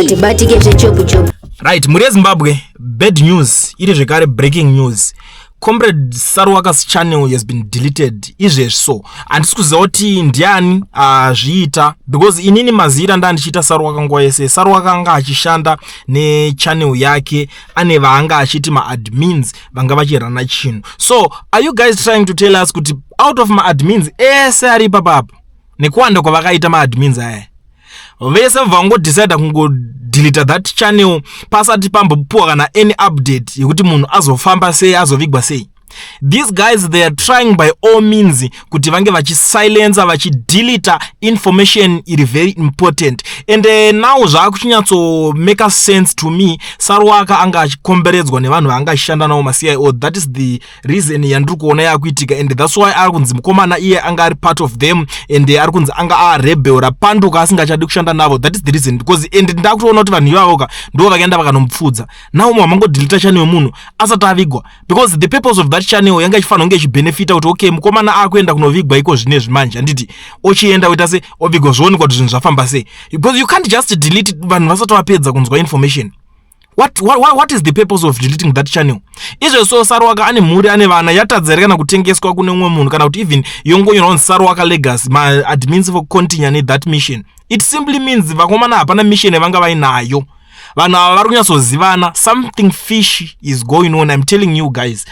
Hatibatike zvechopu-chopu. Right, mhuri yeZimbabwe, bad news iri zvekare, breaking news: Comrade Saruwaka's channel has been deleted izvezvi. So handisi kuziva kuti ndiani azviita, because inini mazira ndaa ndichiita Saruwaka nguva yese. Saruwaka anga achishanda nechannel yake, ane vaanga achiti maadmins vanga vachirana chinhu. So are you guys trying to tell us kuti out of maadmins ese ari ipapapa, nekuwanda kwavakaita maadmins aya vese, vangodecida kungodeleta that channel pasati pambopuwa kana any update yekuti munhu azofamba sei, azovigwa sei? These guys, they are trying by all means kuti vange vachisilensa, vachideleta information iri very important. And now zvaakuchinyatso make sense to me. Saruwaka anga achikomberedzwa nevanhu vaanga achishanda navo, maCIO. That is the reason yandiri kuona yakuitika, and that's why ari kunzi mukomana iye anga ari part of them, and ari kunzi anga arebel, rapanduka, asingachadi kushanda navo. That is the reason, because and ndakutoona kuti vanhu ivavoka ndo vakaenda vakanomupfudza. Now mamangodeleta channel yemunhu asati avigwa, because the purpose of that channel yanga ichifanira kunge ichibenefita kuti okay, mukomana akuenda kunovigwa iko zvinezvi manje, handiti? Ochienda kuita se ovigwa, zvoonekwa kuti zvinhu zvafamba sei, because you can't just delete vanhu vasati vapedza kunzwa information. What is the purpose of deleting that channel izvo? So Saruwaka ane mhuri, ane vana. Yatadza here kana kutengeswa kune umwe munhu, kana kuti even yongonyorwa kunzi Saruwaka Legacy, maadmins for continue nethat mission? It simply means vakomana hapana mission yavanga vainayo. Vanhu ava vari kunyatsozivana. Something fish is going on, I'm telling you guys.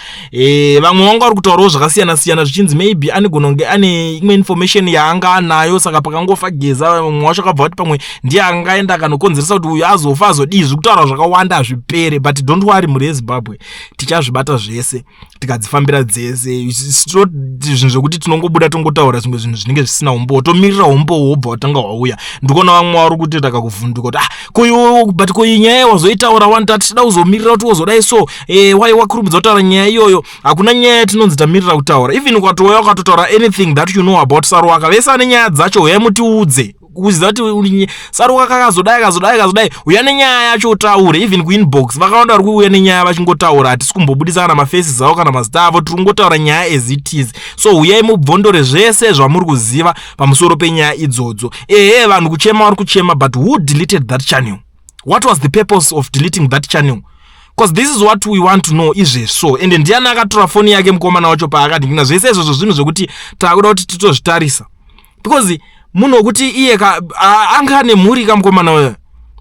Vamwe vanga vari kutaurawo zvakasiyana siyana, zvichinzi maybe anegona kunge ane imwe information yaanga anayo, saka pakangofa Geza, mumwe wacho akabva kuti pamwe ndiye angaenda akanokonzeresa kuti uyu azofa, azodii. Zviri kutaura zvakawanda, hazvipere. But don't worry, mhuri yeZimbabwe, tichazvibata zvese, tikadzifambira dzese. Zvinhu zvekuti tinongobuda tongotaura zvimwe zvinhu zvinenge zvisina umbowo, tomirira umbowo wobva watanga hwauya. Ndikuona vamwe vari kutoita kakuvhunduka kuti ah, koiwo, but ko iyi nyaya wazoitaura wani, tatichida kuzomirira kuti wozodai. So wai wakurumidza kutaura nyaya iyoyo? Hakuna nyaya yatinonzi tamirira kutaura. Even ukatouya ukatotaura anything that you know about Saruwaka, vese ane nyaya dzacho, uyai mutiudze. Kuziva kuti Saruwaka akazodai, akazodai, akazodai, uya nenyaya yacho utaure. Even kuinbox vakawanda vari kuuya nenyaya vachingotaura. Hatisi kumbobudisa kana mafaces avo kana mazita avo, tiri kungotaura nyaya as it is. So uyai mubvondore zvese zvamuri kuziva pamusoro penyaya idzodzo. Ehe, vanhu kuchema vari kuchema, but who deleted that channel? What was the purpose of deleting that channel? Because this is what we want to know izvezvi. So ende ndiani akatora foni yake mukomana wacho paakadhingina? Zvese izvozvo zvinhu zvekuti taakuda kuti titozvitarisa, because munhu wekuti iye anga ane mhuri kamukomana uyo,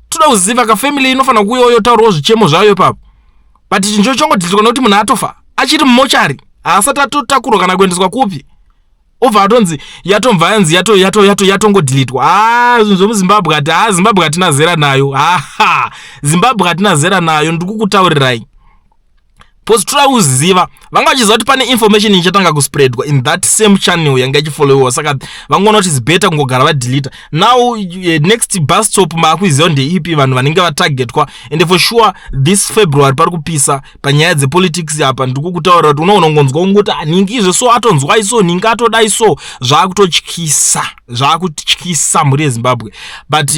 toda kuziva kafamily inofanira kuuya yotaurawo zvichemo zvayo ipapo. But chinhu chongodeletwa nekuti munhu atofa, achiri mumortuary, haasati atotakurwa kana kuendeswa kupi, obva atonzi yatomva yanzi yatongodeletwa. Ha, zvinhu zvemuZimbabwe ati, ha, Zimbabwe hatina zera nayo. Haha, Zimbabwe hatina zera nayo, ndiri kukutaurirai. Because toda kuziva, vanga vachiziva kuti pane information ichatanga kuspreadwa in that same channel yanga ichifollowiwa, saka vangoona kuti it's better kungogara vadeleta. Now next bus stop maakuiziva ndeipi, vanhu vanenge vatargetwa. And for sure this February pari kupisa panyaya dzepolitics apa. Ndiri kukutaurira kuti unoona ungonzwa ungoti ah, ningi izve so atonzwai, so ningi atodai, so zvaakutotyisa, zvaakutyisa, mhuri yeZimbabwe. But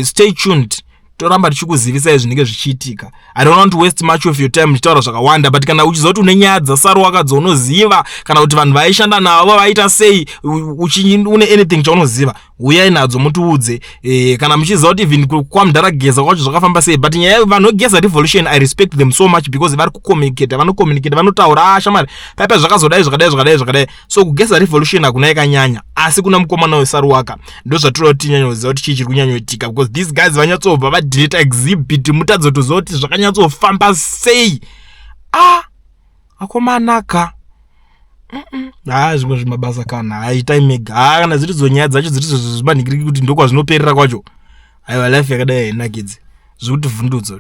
stay tuned, toramba tichikuzivisai zvinenge zvichiitika. I don't want to waste much of your time ndichitaura zvakawanda, but kana uchiziva kuti une nyaya dzaSaruwaka dzaunoziva, kana kuti vanhu vaishanda navo vaita sei, une anything chaunoziva, uyai nadzo mutiudze. Kana muchiziva kuti even kwamudhara Geza kwacho zvakafamba sei. But nyaya vanhu veGeza Revolution, I respect them so much because vari kucommunicata, vanocommunicata, vanotaura, ah, shamari paipa zvakazodai, zvakadai, zvakadai, zvakadai. So kuGeza Revolution hakuna yakanyanya, asi kuna mukomana weSaruwaka ndo zvatinoda kuti tinyanyoziva kuti chii chiri kunyanyoitika, because these guys vanyatsobva vadeleta exhibit, mutadzotoziva kuti zvakanyatsofamba sei. Ah, akomanaka ha, zvimwe zvimabasa kana haitai mega. Ha, kana dziri dzo nyaya dzacho dziri zvimanhikiriki kuti ndokwazvinoperera kwacho. Aiwa, life yakadai hainakidzi, zviri kutivhundutsa.